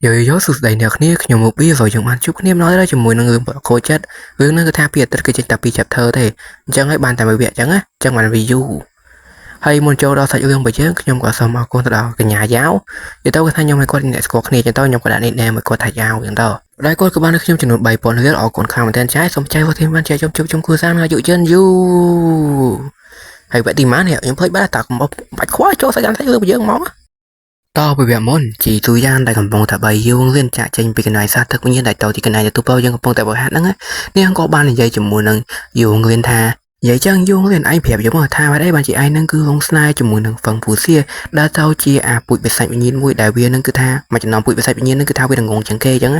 Yo yo សួស្តីអ្នកគ្នាខ្ញុំមកពីហើយយើងបានជួបគ្នាម្ដងទៀតហើយជាមួយនឹងរឿងប្រខូចចិត្តរឿងហ្នឹងគឺថាពីអាទិត្យគឺចេញតែ2 chapter ទេអញ្ចឹងហើយបានតែមួយវគ្គអញ្ចឹងណាអញ្ចឹងបាន review ហើយមុនចូលដល់សាច់រឿងរបស់យើងខ្ញុំក៏សូមអរគុណទៅដល់កញ្ញាយ៉ាវនិយាយទៅគឺថាខ្ញុំឲ្យគាត់អ្នកស្គាល់គ្នាអញ្ចឹងទៅខ្ញុំក៏ដាក់ nickname ឲ្យគាត់ថាយ៉ាវអញ្ចឹងទៅដែលគាត់ក៏បានឲ្យខ្ញុំចំនួន3000រៀលអរគុណខ្លាំងមែនទែនចាយសូមចែកវត្តមានបានចែកជុំជួបជុំគ្រួសារនិងអាយុយឺនយូរហើយវគ្គទីម៉ាននេះខ្ញុំភ្លេចបាត់តាកុំបាច់ខ្វល់ចូលសាច់រឿងរបស់យើងហ្មង តពីវគ្គមុនជីទូយ៉ានដែលកំពុងតែបីយងលៀនចាក់ចេញពីកន្លែងសាទឹកវិញ្ញាណដែលទៅទីកន្លែងទទួលយើងកំពុងតែបរិហាត់ហ្នឹងនាងក៏បាននិយាយជាមួយនឹងយងលៀនថានិយាយចឹងយងលៀនឯងប្រាប់យកមកថាហេតុអីបានជាឯងហ្នឹងគឺលងស្នេហ៍ជាមួយនឹងហ្វឹងពូសៀដែលទៅជាអាពូជបិសាចវិញ្ញាណមួយដែលវានឹងគឺថាមួយចំណោមពូជបិសាចវិញ្ញាណហ្នឹងគឺថាវាងងជាងគេចឹង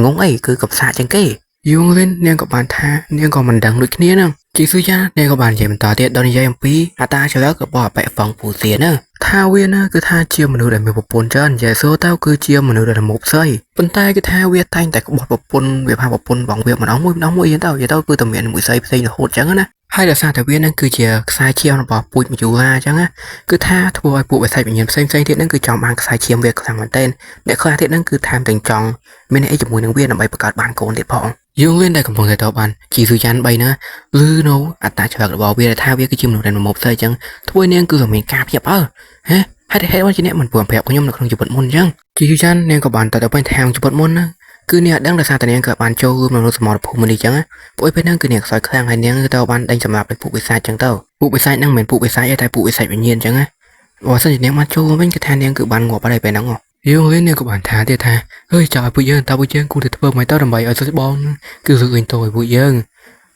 ងងអីគឺកំសាកជាងគេយងលៀននាងក៏បានថានាងក៏មិនដឹងដូចគ្នាហ្នឹងជីស៊ូយ៉ានាងក៏បាននិយាយបន្តទៀតដល់និយាយអំពីអតាចរិតរបស់អបិហ្វឹងពូសៀហ្នឹង ថាវាណាគឺថាជាមនុស្សដែលមានប្រពន្ធច្រើននិយាយសួរទៅគឺជាមនុស្សដែលរមោបស្រីប៉ុន្តែគឺថាវាតែងតែក្បត់ប្រពន្ធវាផាប្រពន្ធបងវាម្ដងមួយម្ដងមួយអញ្ចឹងទៅនិយាយទៅគឺតែមានមួយស្រីផ្សេងរហូតអញ្ចឹងណាហើយដោយសារតែវានឹងគឺជាខ្សែឈាមរបស់ពូជមយូឡាអញ្ចឹងណាគឺថាធ្វើឲ្យពួកបិសាចវិញ្ញាណផ្សេងផ្សេងទៀតនឹងគឺចង់បានខ្សែឈាមវាខ្លាំងមែនទែនអ្នកខ្លះទៀតនឹងគឺថែមទាំងចង់មានអីជាមួយនឹងវាដើម្បីបង្កើតបានកូនទៀតផងយើងលឿនដែលកំពុងតែតបានជីស៊ូយ៉ាន3ណាឬនៅអត្តចរិតរបស់វាដែលថាវាគឺជាមនុស្សដែលរមោបស្រីអញ្ចឹងធ្វើនាងគឺមានការភ្ញាក់ផ្អើលហេហេតុហេតុជាអ្នកមិនព្រមប្រាប់ខ្ញុំនៅក្នុងជីវិតមុនអញ្ចឹងជីស៊ូយ៉ាននាងក៏បានតទៅវិញថាជីវិតមុនណាគឺនាងអត់ដឹងដោយសារតែនាងក៏បានចូលរួមនៅសមរភូមិនេះអញ្ចឹងពួកឯពេលហ្នឹងគឺនាងខ្សោយខ្លាំងហើយនាងគឺទៅបានដេញសម្លាប់ដោយពួកបិសាចអញ្ចឹងទៅពួកបិសាចហ្នឹងមិនមែនពួកបិសាចទេតែពួកបិសាចវិញ្ញាណអញ្ចឹងណាបើសិនជានាងបានចូលវិញគឺថានាងគឺបានងាប់ហើយពេលហ្នឹងយើងលេងនាងក៏បានថាទៀតថាអើយចង់ឲ្យពួកយើងតើពួកយើងគួរតែធ្វើមិនទៅដើម្បីឲ្យសុខបងគឺរឿងវិញទៅឲ្យពួកយើ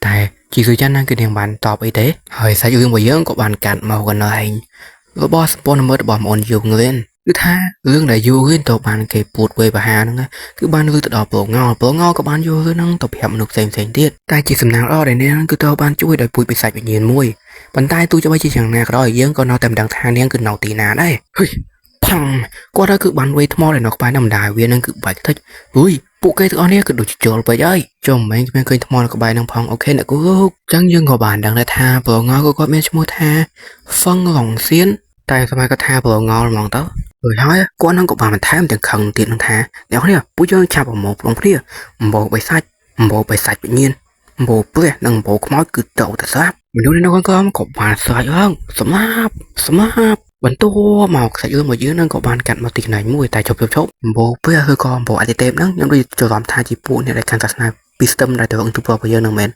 ងតែជីស៊ូចាន់ហ្នឹងគឺនាងបានតបអីទេហើយសាច់រឿងរបស់យើងក៏បានកាត់មកកន្លែងរបស់សម្ព័ន្ធមិត្តរបស់ប្អូនយងលៀនគឺថារឿងដែលយូរៀនទៅបានគេពួតវេបហាហ្នឹងគឺបានលើទៅដល់ប្រងោប្រងោក៏បានយករឿងហ្នឹងទៅប្រាប់មនុស្សផ្សេងផ្សេងទៀតតែជាសំណាងល្អដែលនាងគឺទៅបានជួយដោយពូជបិសាចវិញ្ញាណមួយប៉ុន្តែទោះបីជាយ៉ាងណាក៏ដោយយើងក៏នៅតែមិនដឹងថានាងគឺនៅទីណាដែរហុយផឹងគាត់គឺបានវេថ្មដែលនៅក្បែរនឹងម្ដាយវានឹងគឺបាច់តិចអុយពួកគេទាំងអស់នេះគឺដូចជាជល់ពេកហើយចុះមិនគ្មានឃើញថ្មនៅក្បែរនឹងផង OK អ្នកគូចឹងយើងក៏បានដឹងដែរថាប្រងោក៏គាត់មានឈ្មោះថាហ្វឹងឡុងសៀនតែសម័យគាត់ថាប្រងោហ្មងទៅរួចហើយគាត់នឹងក៏បានបន្ថែមទាំងខឹងទៀតនឹងថាអ្នកនេះពួកយើងចាប់ប្រមូលក្នុងគ្នាអំបោបិសាច់អំបោបិសាច់វិញ្ញាណអំបោព្រះនិងអំបោខ្មោចគឺទៅតែស្លាប់មនុស្សនៅខាងក្រោមក៏បានស្រែកឡើងសម្លាប់សម្លាប់បន្ទាប់មកសាច់រឿងរបស់យើងនឹងក៏បានកាត់មកទីកន្លែងមួយតែជប់ជប់ជប់អំបោព្រះឬក៏អំបោអតិទេពហ្នឹងខ្ញុំដូចច្រឡំថាជាពួកអ្នកដែលកាន់សាសនាពីស្ទឹមដែលទៅអង្គទូពរបស់យើងហ្នឹងមែន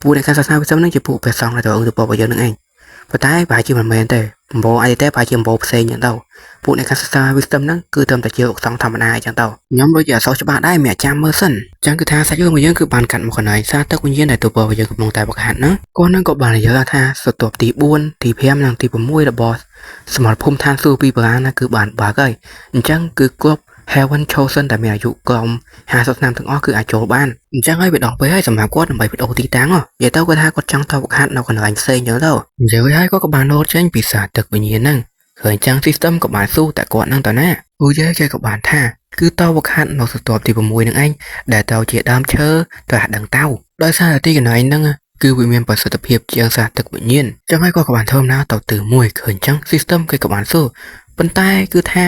ពួកអ្នកកាន់សាសនាពីស្ទឹមហ្នឹងជាពួកព្រះសង្ឃដែលទៅអង្គទូពរបស់យើងហ្នឹងឯងប៉ុន្តែប្រហែលជាមិនមែនទេអំបោអតិទេពប្រហែលជាអំបោផ្សេងចឹងទៅពួកអ្នកកាន់សាសនាវិស្ទឹមហ្នឹងគឺត្រឹមតែជាលោកសង្ឃធម្មតាអញ្ចឹងទៅខ្ញុំដូចជាអត់សូវច្បាស់ដែរមានចាំមើលសិនអញ្ចឹងគឺថាសាច់រឿងរបស់យើងគឺបានកាត់មកកន្លែងសារទឹកវិញ្ញាណដែលទូពរបស់យើងកំពុងតែបង្ហាត់ហ្នឹងគាត់នឹងក៏បាននិយាយថាស្រទាប់ទី4ទី5និងទី6របស់សមរភូមិឋានសួគ៌ពីបុរាណណាគឺបានបើកហើយអញ្ចឹងគឺគ្រប់ Heaven Chosen ដែលមានអាយុក្រោម50ឆ្នាំទាំងអស់គឺអាចចូលបានអញ្ចឹងហើយវាដល់ពេលហើយសម្រាប់គាត់ដើម្បីបដូរទីតាំងនិយាយទៅគាត់ថាគាត់ចង់ទៅបង្ហាត់នៅកន្លែងផ្សេងអញ្ចឹងទៅនិយាយហើយគាត់ក៏បានលោតចេញពីសារទឹកវិញ្ញាណហ្នឹងឃើញចឹង system ក៏បានស៊ូតែគាត់នឹងតណាពូយាយគេក៏បានថាគឺតវខាត់នៅស្រទាប់ទី6នឹងឯងដែលទៅជាដើមឈើទៅហាដឹងតៅដោយសារតែទីកន្លែងហ្នឹងគឺវាមានប្រសិទ្ធភាពជាងសារទឹកវិញ្ញាណចឹងហើយគាត់ក៏បានធ្វើដំណើរទៅទិសមួយឃើញចឹង system គេក៏បានស៊ូប៉ុន្តែគឺថា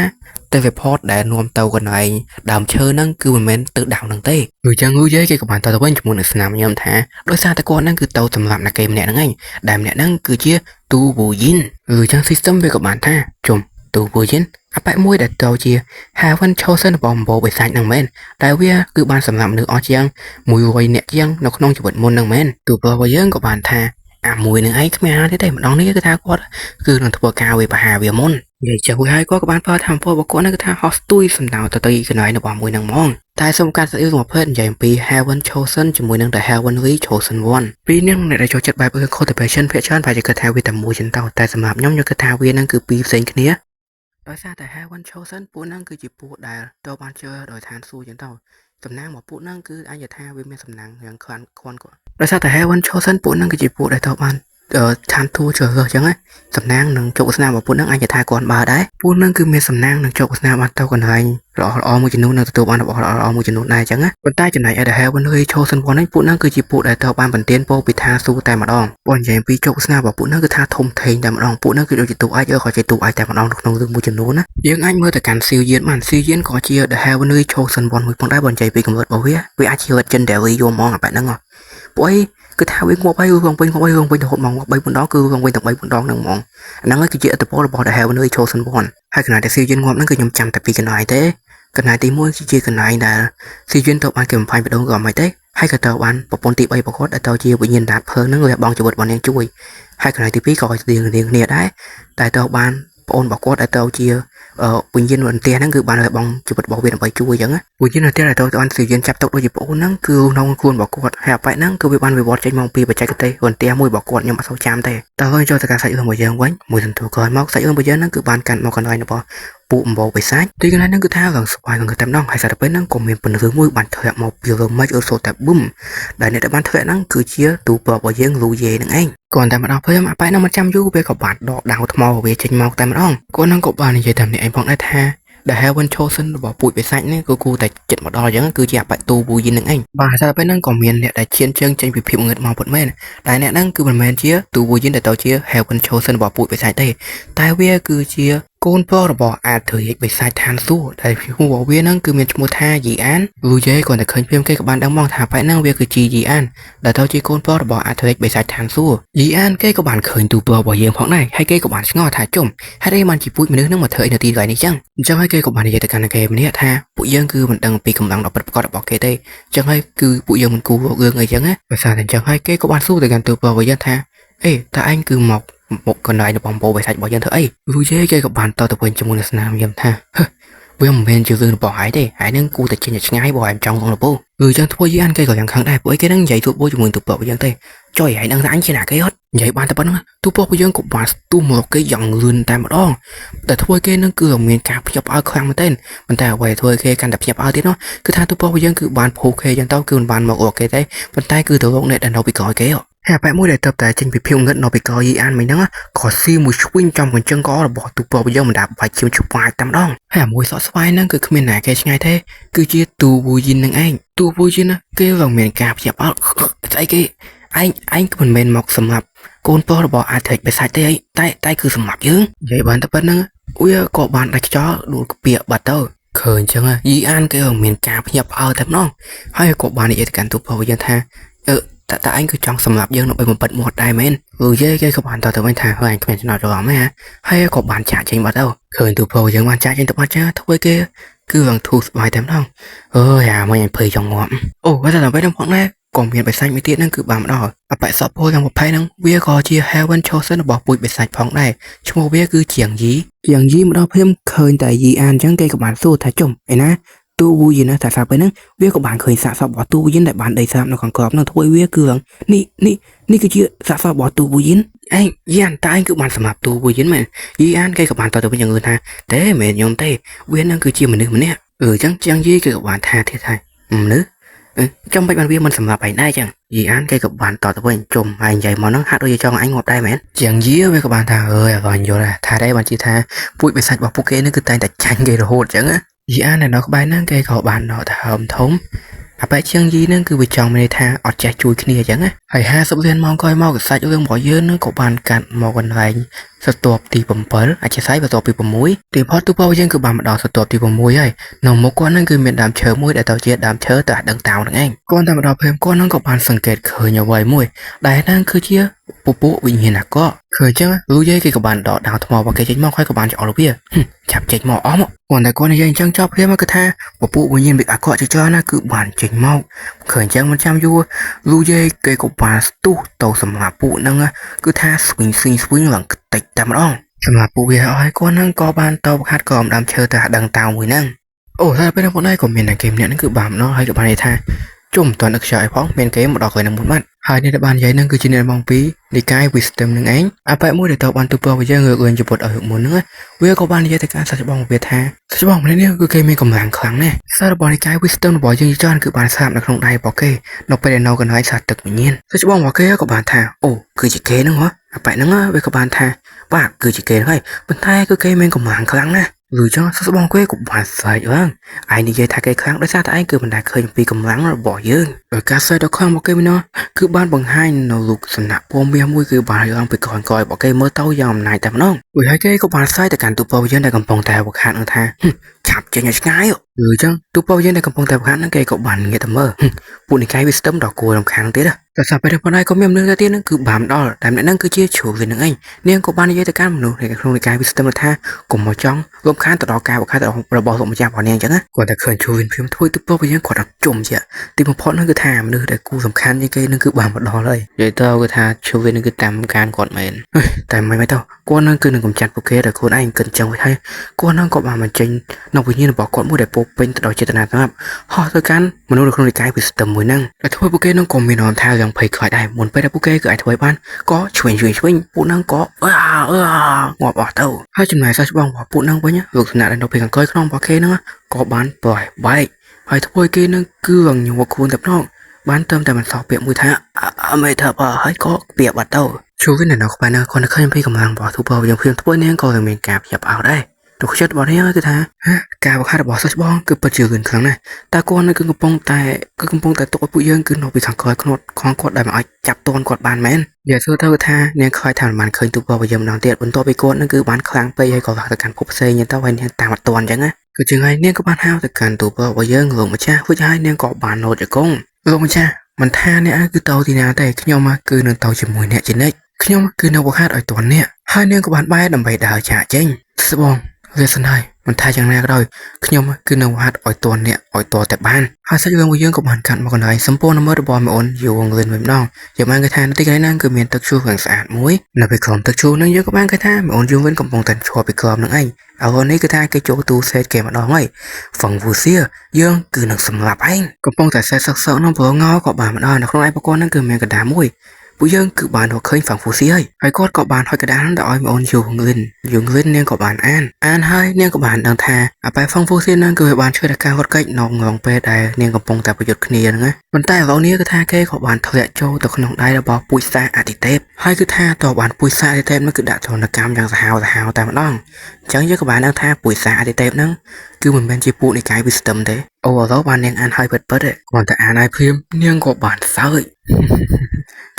teleport ដែលនាំទៅកន្លែងដើមឈើហ្នឹងគឺមិនមែនទៅដៅហ្នឹងទេឬចឹងយូយាយគេក៏បានទៅទៅវិញជាមួយនឹងស្នាមញឹមថាដោយសារតែគាត់ហ្នឹងគឺទៅសម្រាប់អ្នកគេម្នាក់ហ្នឹងឯងដែលម្នាក់ហ្នឹងគឺជាទូវូយីនឬចឹង system វាក៏បានថាជុំទូវូយីនអបិមួយដែលទៅជា Heaven Chosen របស់អំបោបិសាចហ្នឹងមែនតែវាគឺបានសម្រាប់មនុស្សអស់ជាង100នាក់ជាងនៅក្នុងជីវិតមុនហ្នឹងមែនទូប្រុសរបស់យើងក៏បានថាអាមួយនឹងឯងគ្មានអាទេទេម្ដងនេះគឺថាគាត់គឺនឹងធ្វើការវាប្រហារវាមុននិយាយចុះហើយគាត់ក៏បានប្រើធម្មពលរបស់គាត់ហ្នឹងគឺថាហោះស្ទួយសំដៅទៅទីកន្លែងរបស់មួយហ្នឹងហ្មងតែសូមការស្អីមួយភេទនិយាយអំពី Heaven Chosen ជាមួយនឹង The Heavenly Chosen One ពីរនេះអ្នកដែលចូលចិត្តបែបរឿង cultivation ភាគច្រើនប្រហែលជាគិតថាវាតែមួយចឹងទៅតែសម្រាប់ខ្ញុំខ្ញុំគិតថាវាហ្នឹងគឺពីរផ្សេងគ្នាដោយសារតែ Heaven Chosen ពួកហ្នឹងគឺជាពួកដែលត្រូវបានជឿដោយឋានសួគ៌ចឹងទៅសំណាងរបស់ពួកហ្នឹងគឺអាចថាវាមានសំណាងយ៉ាងខ្លាំងខ្វាន់គាត់ដោយសារតែ Heaven Chosen ពួកហ្នឹងគឺជាពួកដែលត្រូវបាន ឋានធួជ្រើសរើសអញ្ចឹងណាសំណាងនិងជោគវាសនារបស់ពួកហ្នឹងអាចថាគាត់បើដែរពួកហ្នឹងគឺមានសំណាងនិងជោគវាសនាបានទៅកន្លែងល្អល្អមួយចំនួននិងទទួលបានរបស់ល្អល្អមួយចំនួនដែរអញ្ចឹងណាប៉ុន្តែចំណែកឯ The Heavenly Chosen One ហ្នឹងពួកហ្នឹងគឺជាពួកដែលត្រូវបានបន្ទានពោពីឋានសួគ៌តែម្ដងបើនិយាយពីជោគវាសនារបស់ពួកហ្នឹងគឺថាធំធេងតែម្ដងពួកហ្នឹងគឺដូចជាតួឯកឬក៏ជាតួឯកតែម្ដងនៅក្នុងរឿងមួយចំនួនណាយើងអាចមើលទៅកាន់សៀវយានបានសៀវយានក៏ជា The Heavenly Chosen One មួយផងដែរបើនិយាយពីកម្រិតរបស់វាវាអាចជា Legendary យកហ្មងអាបែបហ្នឹងហ៎ពួកអីគឺថាវាងាប់ហើយរងវិញងាប់ហើយរងវិញរហូតមកងាប់3 4ដងគឺរងវិញទាំង3 4ដងហ្នឹងហ្មងអាហ្នឹងគឺជាឥទ្ធិពលរបស់ The Heavenly Chosen One ហើយកន្លែងដែលសៀវយានងាប់ហ្នឹងគឺខ្ញុំចាំតែពីរកន្លែងទេកន្លែងទី1គឺជាកន្លែងដែលសៀវយានទៅបានគេបំផាញបដងក៏មិនទេហើយក៏ទៅបានប្រពន្ធទី3របស់គាត់ដែលទៅជាវិញ្ញាណដាតភ្លើងហ្នឹងលះបង់ជីវិតរបស់នាងជួយហើយកន្លែងទី2ក៏ស្ទៀងរៀងគ្នាដែរតែទៅបានប្អូនរបស់គាត់ដែលទៅជាវិញ្ញាណរន្ទះហ្នឹងគឺបានលះបង់ជីវិតរបស់វាដើម្បីជួយអញ្ចឹងវិញ្ញាណរន្ទះដែលទៅបានសៀវយានចាប់ទុកដូចជាប្អូនហ្នឹងគឺក្នុងខ្លួនរបស់គាត់ហើយអប៉ែហ្នឹងគឺវាបានវិវត្តចេញមកពីបច្ចេកទេសរន្ទះមួយរបស់គាត់ខ្ញុំអត់សូវចាំទេតើហើយចូលទៅការសាច់រឿងរបស់យើងវិញមួយសន្ទុះក្រោយមកសាច់រឿងរបស់យើងហ្នឹងគឺបានកាន់មកកន្លែងរបស់ពួកអំបោបិសាចទីកន្លែងហ្នឹងគឺថារឿងស្វាយនឹងតែម្ដងហើយសារទៅពេលហ្នឹងក៏មានពន្លឺមួយបានធ្លាក់មកពីលើមេឃអឺសូតែប៊ឹមដែលអ្នកដែលបានធ្លាក់ហ្នឹងគឺជាទូប្របរបស់យើងលូយេហ្នឹងឯងគ្រាន់តែមកដល់ភ្លាមអាប៉ែហ្នឹងមិនចាំយូរវាក៏បានដកដាវថ្មវាចេញមកតែម្ដងគាត់ហ្នឹងក៏បាននិយាយតាមនេះឯងផងដែរថា The Heaven Chosen របស់ពូជបិសាចនេះគឺគួរតែចិត្តមកដល់អញ្ចឹងគឺជាអបទូពូយីនឹងឯងបាទហើយពេលហ្នឹងក៏មានអ្នកដែលឈានជើងចេញពីភាពងឹតមកពិតមែនតែអ្នកហ្នឹងគឺមិនមែនជាទូពូយីដែលទៅជា Heaven Chosen របស់ពូជបិសាចទេតែវាគឺជាកូនប្រុសរបស់អាធិរាជបិសាចឋានសួគ៌ដែលឈ្មោះរបស់វាហ្នឹងគឺមានឈ្មោះថាយីអានលូយេគាត់តែឃើញព្រាមគេក៏បានដឹងមកថាបែបហ្នឹងវាគឺជាយីអានដែលទៅជាកូនប្រុសរបស់អាធិរាជបិសាចឋានសួគ៌យីអានគេក៏បានឃើញទូប្រុសរបស់យើងផងដែរហើយគេក៏បានឆ្ងល់ថាជុំហេតុអីបានជាពូជមនុស្សហ្នឹងមកធ្វើអីនៅទីកន្លែងនេះចឹងអញ្ចឹងហើយគេក៏បាននិយាយទៅកាន់គេម្នាក់ថាពួកយើងគឺមិនដឹងពីកម្លាំងដ៏ពិតប្រាកដរបស់គេទេអញ្ចឹងហើយគឺពួកយើងមិនគួររករឿងអីចឹងណាដោយសារតែអញ្ចឹងហើយគេក៏បានសួរទៅកាន់ទូប្រុសរបស់យើងថាអេតើឯងគឺមកមកកន្លែងរបស់បោបិសាចរបស់យើងធ្វើអីលូយេគេក៏បានតទៅវិញជាមួយនឹងស្នាមញឹមថាវាមិនមែនជារឿងរបស់ឯងទេឯងនឹងគួរតែចេញឲ្យឆ្ងាយបើឯងចង់ក្នុងលពូគឺចឹងធ្វើយីអានគេក៏យ៉ាងខឹងដែរពួកឯងគេនឹងនិយាយទួបជាមួយទូប្រុសយើងទេចុយឯងដឹងថាអញជាណាគេអត់និយាយបានតែប៉ុណ្្នឹងទូប្រុសយើងក៏បានស្ទុះមកគេយ៉ាងលឿនតែម្ដងតែធ្វើគេនឹងគឺមានការភ្ញាក់ផ្អើលខ្លាំងមែនទែនប៉ុន្តែអ្វីធ្វើគេកាន់តែភ្ញាក់ផ្អើលទៀតនោះគឺថាទូប្រុសយើងគឺបានភូគេចឹងទៅគឺមិនបានមករកគេទេប៉ុន្តែគឺទៅរកអ្នកដែលនៅពីក្រោយគេហើយបែបមួយដែលទៅតែចេញពីភាពងឹតនៅពីក្រោយយីអានមិញហ្នឹងក៏ស៊ីមួយឈ្វិញចំកញ្ចឹងករបស់ទូប្រុសយើងមិនដាបាច់ឈាមឆ្វាយតែម្ដងហើយអាមួយសក់ស្វាយហ្នឹងគឺគ្មានណាគេឆ្ងាយទេគឺជាទូវូយីននឹងឯងទូវូយីនគេឡើងមានការភ្ញាក់ផ្អើលស្អីគេឯងឯងក៏មិនមែនមកសម្រាប់កូនប្រុសរបស់អាធិចបិសាចទេអីតែតែគឺសម្រាប់យើងនិយាយបានតែប៉ុណ្្នឹងវាក៏បានដាច់ខ្យល់ដួលក្ពាកបាត់ទៅឃើញចឹងយីអានគេមានការភ្ញាក់ផ្អើលតែម្ដងហើយក៏បាននិយាយទៅកាន់ទូប្រុសយើងថាអឺតើតើឯងគឺចង់សម្លាប់យើងដើម្បីបំបិតមាត់ដែរមែនឬយេគេក៏បានតទៅវិញថាហើយឯងគ្មានចំណោទច្រឡំទេហើយក៏បានចាក់ចេញបាត់ទៅឃើញទូប្រុសយើងបានចាក់ចេញទៅបាត់ចាធ្វើគេគឺឡើងធូរស្បើយតែម្ដងអើយអាមិញអញភ័យចង់ងាប់អូតែដល់ពេលហ្នឹងផងដែរក៏មានបិសាចមួយទៀតហ្នឹងគឺបានមកដល់អបិសពពលយ៉ាងប្រភេទហ្នឹងវាក៏ជា Heaven Chosen របស់ពូជបិសាចផងដែរឈ្មោះវាគឺជាងយីជាងយីមកដល់ភ្លាមឃើញតែយីអានអញ្ចឹងគេក៏បានសួរថាជុំឯណាទូវូយីណាថាសាពេលហ្នឹងវាក៏បានឃើញសាកសពរបស់ទូវូយីនដែលបានដីស្រាប់នៅខាងក្រោមហ្នឹងធ្វើវាគឺនេះនេះនេះគឺជាសាកសពរបស់ទូវូយីនឯងយីអានតែឯងគឺបានសម្រាប់ទូវូយីនមែនយីអានគេក៏បានតទៅវិញយ៉ាងថាទេមិនខ្ញុំទេវានឹងគឺជាមនុស្សម្នាក់អឺអញ្ចឹងជាងយីគេក៏បានថាទៀតថាមនុស្សចាំបាច់បានវាមិនសម្រាប់ឯងដែរចឹងយីអានគេក៏បានតទៅវិញជុំហើយនិយាយមកហ្នឹងហាក់ដូចជាចង់អញងាប់ដែរមែនជាងយីវាក៏បានថាអើយអញយល់ថាដែរបានជាថាពូជបិសាចរបស់ពួកគេហ្នឹងគឺតែងតែចាញ់គេរហូតចឹងណាយីអាននៅក្បែរហ្នឹងគេក៏បានដកដង្ហើមធំអាបែជាងយីហ្នឹងគឺវាចង់មានន័យថាអត់ចេះជួយគ្នាអញ្ចឹងណាហើយ50លានម៉ោងក្រោយមកសាច់រឿងរបស់យើងហ្នឹងក៏បានកាត់មកកន្លែងស្រទាប់ទី7អធិស្ឋានបន្ទាប់ពី6ទីផុតទូពយើងគឺបានមកដល់ស្រទាប់ទី6ហើយនៅមុខគាត់ហ្នឹងគឺមានដើមឈើមួយដែលទៅជាដើមឈើទៅដឹងតោហ្នឹងឯងគាត់តែមកដល់ភេមគាត់ហ្នឹងក៏បានសង្កេតឃើញអ្វីមួយដែលហ្នឹងគឺជាពពួកវិញ្ញាណអាក្រក់ឃើញចឹងលូយេគេក៏បានដកដាវថ្មរបស់គេចេញមកហើយក៏បានច្អល់វាចាប់ចេញមកអស់មកគាត់តែគាត់និយាយអញ្ចឹងចប់ភ្លាមគឺថាពពួកវិញ្ញាណអាក្រក់ជាច្រើនណាគឺបានចេញមកឃើញអញ្ចឹងមិនចាំយូរលូយេគេក៏បានស្ទុះទៅសម្រាប់ពួកហ្នឹងគឺថាស្វិញស្វិញស្វិញឡើងខ្ទេចតែម្ដងសម្រាប់ពួកវាអស់ហើយគាត់ហ្នឹងក៏បានតបខាត់ក្រោមដើមឈើទៅដឹងតៅមួយហ្នឹងអូតែពេលហ្នឹងពួកនេះក៏មានតែគេម្នាក់ហ្នឹងគឺបានម្ដងហើយក៏បាននិយាយថាជុំមិនទាន់នឹកខ្យល់អីផងមានគេមកដល់កន្លែងហ្នឹងមុនបាត់ ហើយអ្នកដែលបាននិយាយហ្នឹងគឺជាអ្នកមកពីនិកាយ Wisdom នឹងឯងអាប៉ែមួយដែលតបានទូពរបស់យើងលើកលែងជាពុតឲ្យមុនហ្នឹងវាក៏បាននិយាយទៅកាន់សាច់ច្បងវាថាសាច់ច្បងម្នាក់នេះគឺគេមានកម្លាំងខ្លាំងណាស់សាររបស់និកាយ Wisdom របស់យើងជាច្រើនគឺបានស្លាប់នៅក្នុងដៃរបស់គេនៅពេលដែលនៅកន្លែងសាទឹកវិញ្ញាណសាច់ច្បងរបស់គេក៏បានថាអូគឺជាគេហ្នឹងហ៎អាប៉ែហ្នឹងវាក៏បានថាបាទគឺជាគេហ្នឹងហើយប៉ុន្តែគឺគេមានកម្លាំងខ្លាំងណាស់ឬចឹងសស្បងគេក៏បានស្រែកឡើងឯងនិយាយថាគេខ្លាំងដោយសារតែឯងគឺមិនដែលឃើញពីកម្លាំងរបស់យើងដោយការស្រែកដ៏ខ្លាំងរបស់គេវិញនោះគឺបានបង្ហាញនៅរូបសំណាក់ពណ៌មាសមួយគឺបានឡើងពីក្រោយក្រោយរបស់គេមើលទៅយ៉ាងអំណាចតែម្ដងរួចហើយគេក៏បានស្រែកទៅកាន់ទូពយើងដែលកំពុងតែវខាតនឹងថាឆាប់ចេញឲ្យឆ្ងាយឬចឹងទូពយើងដែលកំពុងតែវខាតនឹងគេក៏បានងាកទៅមើលពួកនិកាយវាស្ទឹមដ៏គួររំខានទៀតតែសាពេលប៉ុណ្ណេះក៏មានមនុស្សទៀតនឹងគឺបានដល់តែម្នាក់នឹងគឺជាជ្រូវិញនឹងឯងនាងក៏បាននិយាយទៅកាន់មនុស្សនៅក្នុងនិកាយវាស្ទឹមថាកុំមកចង់រំខានទៅដល់ការវខាតរបស់លោកម្ចាស់របស់នាងអញ្ចឹងណាគាត់តែឃើញជួយព្រាមធ្វើទៅពុកយើងគាត់អត់ជុំជាទីបំផុតហ្នឹងគឺថាមនុស្សដែលគូសំខាន់ជាងគេនឹងគឺបានមកដល់ហើយនិយាយទៅគឺថាជួយនឹងគឺតាមការគាត់មែនតែមិនមិនទៅគាត់នឹងគឺនឹងកំចាត់ពួកគេដោយខ្លួនឯងគិតចឹងវិញហើយគាត់នឹងក៏បានបញ្ចេញនៅវិញ្ញាណរបស់គាត់មួយដែលពោពេញទៅដោយចេតនាសម្រាប់ហោះទៅកាន់មនុស្សនៅក្នុងនិកាយវិស្ទឹមមួយហ្នឹងដែលធ្វើពួកគេនឹងក៏មានអារម្មណ៍ថាយ៉ាងភ័យខ្លាចដែរមុនពេលដែលពួកគេគឺអាចធ្វើបានក៏ឆ្វេងឆ្វេងឆ្វេងពួកហ្នឹងក៏អឺអឺងាប់អស់ទៅហើយចំណែកសិស្សច្បងរបស់ពួកហ្នឹងវិញលោកសំណាក់ដែលនៅពេលខាងក្រោយក្នុងរបស់គេហ្នឹងក៏បានប្រែបែកហើយធ្វើគេនឹងគឺរងញ័រខ្លួនតែម្ដងបានត្រឹមតែមិនសល់ពាក្យមួយថាអមេថាបើហើយក៏ពាក្យបាត់ទៅជួយវិញនៅក្បែរហ្នឹងគាត់នៅឃើញពីកម្លាំងរបស់ទូពយើងព្រាមធ្វើនាងក៏នឹងមានការភ្ញាក់ផ្អើលដែរទុកចិត្តរបស់នាងគឺថាការបង្ហាត់របស់សិស្សច្បងគឺពិតជាលឿនខ្លាំងណាស់តែគាត់នៅគឺកំពុងតែគឺកំពុងតែទុកឲ្យពួកយើងគឺនៅពីខាងក្រោយខ្លួនខំគាត់ដែលមិនអាចចាប់ទាន់គាត់បានមែននិយាយទៅថានាងខ្លាចថាមិនបានឃើញទូពរបស់យើងម្ដងទៀតបន្ទាប់ពីគាត់នឹងគឺបានខ្លាំងពេកហើយក៏វាទៅកាន់ភពផ្សេងទៅហើយនាងតាមអត់ទាន់អញ្ចឹងណាគឺជាថ្ងៃនាងក៏បានហៅទៅកាន់ទូពរបស់យើងលោកម្ចាស់រួចហើយនាងក៏បាននោតជង្គង់លោកម្ចាស់មិនថាអ្នកគឺទៅទីណាទេខ្ញុំគឺនឹងទៅជាមួយអ្នកជានិច្ចខ្ញុំគឺនៅវហាត់ឲ្យទាន់អ្នកហើយនាងក៏បានបែរដើម្បីដើរចាកចេញស្បងវាសិនហើយមិនថាយ៉ាងណាក៏ដោយខ្ញុំគឺនៅហាត់ឲ្យទាន់អ្នកឲ្យតតែបានហើយសាច់រឿងរបស់យើងក៏បានកាត់មកកន្លែងសម្ព័ន្ធមើលរបស់មីអូនយូងលឿនវិញម្ដងយើងបានឃើញថានៅទីកន្លែងហ្នឹងគឺមានទឹកជ្រោះយ៉ាងស្អាតមួយនៅពីក្រោមទឹកជ្រោះហ្នឹងយើងក៏បានឃើញថាមីអូនយូងលឿនកំពុងតែឈរពីក្រោមហ្នឹងឯងឥឡូវនេះគឺថាគេចូលទូសេតគេម្ដងហើយហ្វឹងវូសៀយើងគឺនឹងសម្លាប់ឯងកំពុងតែសេតសឹកសឹកនោះប្រងោក៏បានមកដល់នៅក្នុងឯប្រព័ន្ធហ្នឹងគឺមានកណ្ដាលមួយពួកយើងគឺបានរកឃើញហ្វាំងហ្វូស៊ីហើយហើយគាត់ក៏បានហុចកដាលហ្នឹងទៅឲ្យប្អូនយូងលិនយូងលិននាងក៏បានអានអានហើយនាងក៏បានដឹងថាអាប៉ែហ្វាំងហ្វូស៊ីហ្នឹងគឺវាបានជួយដល់ការរត់គេចនៅងងពេលដែលនាងកំពុងតែប្រយុទ្ធគ្នាហ្នឹងណាប៉ុន្តែឥឡូវនេះគឺថាគេក៏បានធ្លាក់ចូលទៅក្នុងដៃរបស់ពូជសាសអតិទេពហើយគឺថាតើបានពូជសាសអតិទេពហ្នឹងគឺដាក់ទណ្ឌកម្មយ៉ាងសាហាវសាហាវតែម្ដងអញ្ចឹងយើងក៏បានដឹងថាពូជសាសអតិទេពហ្នឹងគឺមិនមែនជាពួកនិកាយ Wisdom ទេអូឥឡូវបាននាងអានហើយពិតពិតគ្រាន់តែអានហើយភ្លាមនាងក៏បានសើច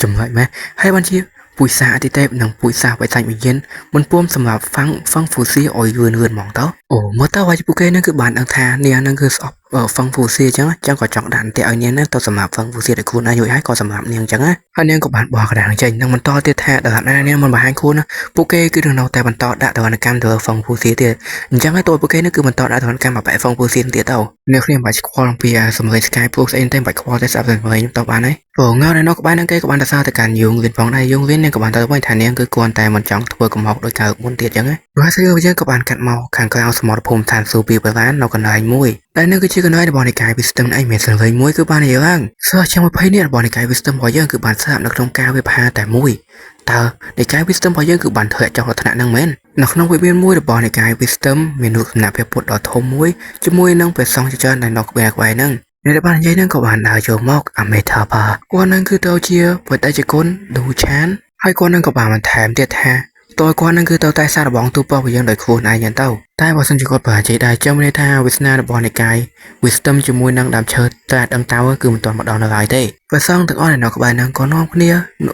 ចម្លែកម៉េះហើយបានជាពូជសាអតិទេពនិងពូជសាបិសាចវិញ្ញាណមិនពួមសម្រាប់ហ្វាំងហ្វាំងហ្វូស៊ីឲ្យលឿនលឿនហ្មងទៅអូមើលទៅហើយពួកគេនឹងគឺបានដឹងថានាងនឹងគឺស្អប់ហ្វាំងហ្វូស៊ីអញ្ចឹងចឹងក៏ចង់ដាក់អន្ទាក់ឲ្យនាងនឹងទៅសម្រាប់ហ្វាំងហ្វូស៊ីដោយខ្លួនឯងរួចហើយក៏សម្រាប់នាងអញ្ចឹងណាហើយនាងក៏បានបោះក្តារចេញនិងបន្តទៀតថាដល់ណានាងមិនបង្ហាញខ្លួនណាពួកគេគឺនឹងនៅតែបន្តដាក់ទណ្ឌកម្មទៅលើហ្វាំងហ្វូស៊ីទៀតអញ្ចឹងហើយតួពួកគេនឹងគឺបន្តដាក់ទណ្ឌកម្មមកបែកហ្វាំងហ្វូស៊ីទៀតទៅអ្នកគ្នាមិនបាច់ខ្វល់អំពីសម្លេង Sky Pro ស្អីទេមិនបាច់ខ្វល់ទេស្អាប់សម្លេងទៅបានហើយព្រោះងើនៅក្បែរហ្នឹងគេក៏បានទៅសារទៅកាន់យងលៀនផងដែរយងលៀននាងក៏បានទៅវិញថានាងគឺគ្រាន់តែមិនចង់ធ្វើកំហុសដោយការមុនទៀតអញ្ចឹងណាព្រោះស្អីយើងក៏បានកាត់មកខាងក្រៅសមរភូមិឋានសួគ៌ពីបុរាណនៅកន្លែងមួយដែលនឹងគឺជាកន្លែងរបស់និកាយ Wisdom ឯងមានសន្លេងមួយគឺបាននិយាយឡើងសិស្សជាង20នាក់របស់និកាយ Wisdom របស់យើងគឺបានស្លាប់នៅក្នុងការវិភាតែមួយតើនិកាយ Wisdom របស់យើងគឺបានធ្លាក់ចុះដល់ថ្នាក់ហ្នឹងមែននៅក្នុងវិមានមួយរបស់និកាយ Wisdom មានរូបសំណាកព្រះពុទ្ធដ៏ធំមួយជាមួយនឹងព្រះសង្ឃជាច្រើនដែលនៅក្បែរក្បែរហ្នឹងអ្នកដែលបាននិយាយហ្នឹងក៏បានដើរចូលមកអាមេថាបាគាត់ហ្នឹងគឺទៅជាបដិជគុណឌូឆានហើយគាត់ហ្នឹងក៏បានបន្ថែមទៀតថាតើគាត់នឹងគឺទៅតែសាររបងទូពរបស់យើងដោយខ្លួនឯងយ៉ាងទៅតែបើសិនជាគាត់បរាជ័យដែរចាំមានន័យថាវាសនារបស់និកាយ Wisdom ជាមួយនឹងដើមឈើត្រាតដឹងតៅគឺមិនទាន់មកដល់នៅឡើយទេព្រះសង្ឃទាំងអស់នៅក្បែរហ្នឹងក៏នាំគ្នា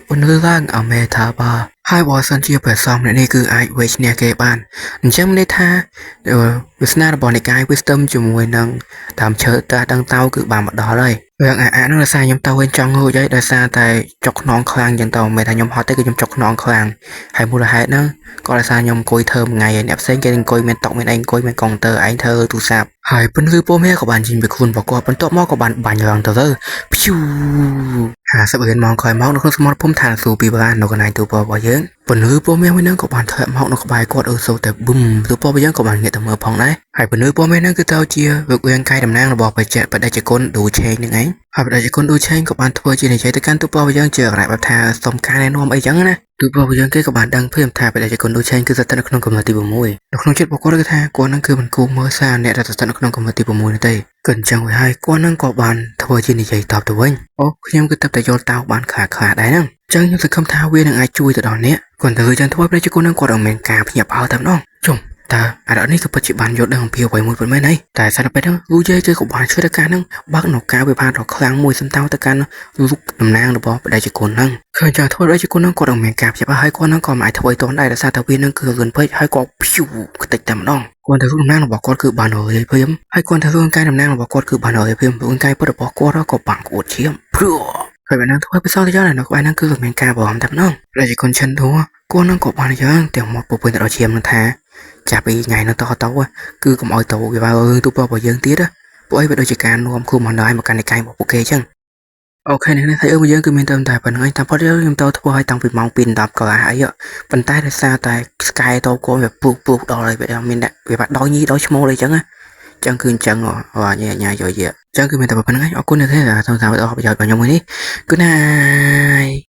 នឿឡើងអាមេថាបាហើយបើសិនជាព្រះសង្ឃម្នាក់នេះគឺអាចវេឈ្នះគេបានអញ្ចឹងមានន័យថាវាសនារបស់និកាយ Wisdom ជាមួយនឹងដើមឈើត្រាតដឹងតៅគឺបានមកដល់ហើយរឿងអាអានោះដោយសារខ្ញុំទៅវិញចង់រួចហើយដោយសារតែចុកខ្នងខ្លាំងចឹងទៅមិនមែនថាខ្ញុំហត់ទេគឺខ្ញុំចុកខ្នងខ្លាំងហើយមូលហេតុហ្នឹងក៏ដោយសារខ្ញុំអង្គុយធ្វើមួយថ្ងៃហើយអ្នកផ្សេងគេអង្គុយមានតុមានអីអង្គុយមានកុំព្យូទ័រឯងធ្វើទូរស័ព្ទហើយពន្លឺពណ៌មាសក៏បានចេញពីខ្លួនរបស់គាត់បន្ទាប់មកក៏បានបាញ់ឡើងទៅទៅព្យូ 50រៀលម៉ោងក្រោយមកនៅក្នុងសមរភូមិឋានសួគ៌ពីបានៅកន្លែងទូពរបស់យើងពន្លឺពណ៌មាសមួយហ្នឹងក៏បានធ្លាក់មកនៅក្បែរគាត់អឺសូតែប៊ឹមទូពរបស់យើងក៏បានងាកទៅមើលផងដែរហើយពន្លឺពណ៌មាសហ្នឹងគឺទៅជារូបរាងកាយតំណាងរបស់បច្ចេកបដិជគុណឌូឆេងនឹងឯងហើយបដិជគុណឌូឆេងក៏បានធ្វើជានិយាយទៅកាន់ទូពរបស់យើងជាករណីបែបថាសុំការណែនាំអីចឹងណាទូពរបស់យើងគេក៏បានដឹងព្រាមថាបដិជគុណឌូឆេងគឺស្ថិតនៅក្នុងកម្រិតទី6នៅក្នុងចិត្តរបស់គាត់គឺថាគាត់នឹងគឺមិនគួរមើលសារអ្នកដែលស្ថិតនៅក្នុងកម្រិតទី6នោះទេគឺអញ្ចឹងវាហើយគាត់នឹងក៏បានធ្វើជានិយាយតបទៅវិញអូខ្ញុំគឺតែតែយល់តោបានខ្លះខ្លះដែរហ្នឹងចឹងខ្ញុំសង្ឃឹមថាវានឹងអាចជួយទៅដល់អ្នកគាត់ទៅចឹងធ្វើប្រជាជននឹងគាត់នឹងមានការភ្ញាក់ផ្អើលតែម្ដងជុំតើអារ៉នេះក៏ពិតជាបានយល់ដឹងអំពីអ្វីមួយពិតមែនហើយតែសារពេលហ្នឹងលូយេគឺក៏បានជួយដល់ការហ្នឹងបើកនៅការវិភាគដ៏ខ្លាំងមួយសំដៅទៅកាន់លោកតំណាងរបស់ប្រជាជនហ្នឹងឃើញចាធ្វើប្រជាជនហ្នឹងគាត់នឹងមានការភ្ញាក់ផ្អើលហើយគាត់ហ្នឹងក៏មិនអាចធ្វើឲ្យទាន់ដែរដោយសារតែវាហ្នឹងគឺលឿនពេកហើយក៏ភៀវខ្ទេចតែម្ដងគាត់ទៅរូបតំណាងរបស់គាត់គឺបានរលាយព្រាមហើយគាត់ទៅរូបកាយតំណាងរបស់គាត់គឺបានរលាយព្រាមរូបកាយពិតរបស់គាត់ក៏បានក្អួតឈាមព្រោះហើយបាននឹងធ្វើពិសោធន៍ទៅយ៉ាងនៅក្បែរហ្នឹងគឺមានការបារម្ភតែម្ដងប្រជាជនឈិនធัวគាត់នឹងក៏បានយ៉ាងទាំងមកពពេញទៅដល់ឈាមនឹងថាចាប់ពីថ្ងៃនោះតទៅគឺកុំឲ្យទៅវារឿងទូពរបស់យើងទៀតពួកអីវាដូចជាការនាំគ្រូមន្តឲ្យមកកាន់និកាយរបស់ពួកគេអញ្ចឹង OK នេះនេះហើយយើងគឺមានត្រឹមតែប៉ុណ្្នឹងឯងតាមពិតខ្ញុំទៅធ្វើឲ្យតាំងពីម៉ោង2:10កន្លះអីប៉ុន្តែដោយសារតែ Sky តកូនវាពុះពុះដល់ហើយវាមានវាបាត់ដោយញីដោយឈ្មោះអីចឹងណាចឹងគឺអញ្ចឹងញ៉ាញ៉ាយកយចឹងគឺមានតែប៉ុណ្្នឹងឯងអរគុណអ្នកទាំងតាមវីដេអូប្រយោជន៍របស់ខ្ញុំមួយនេះ Good night.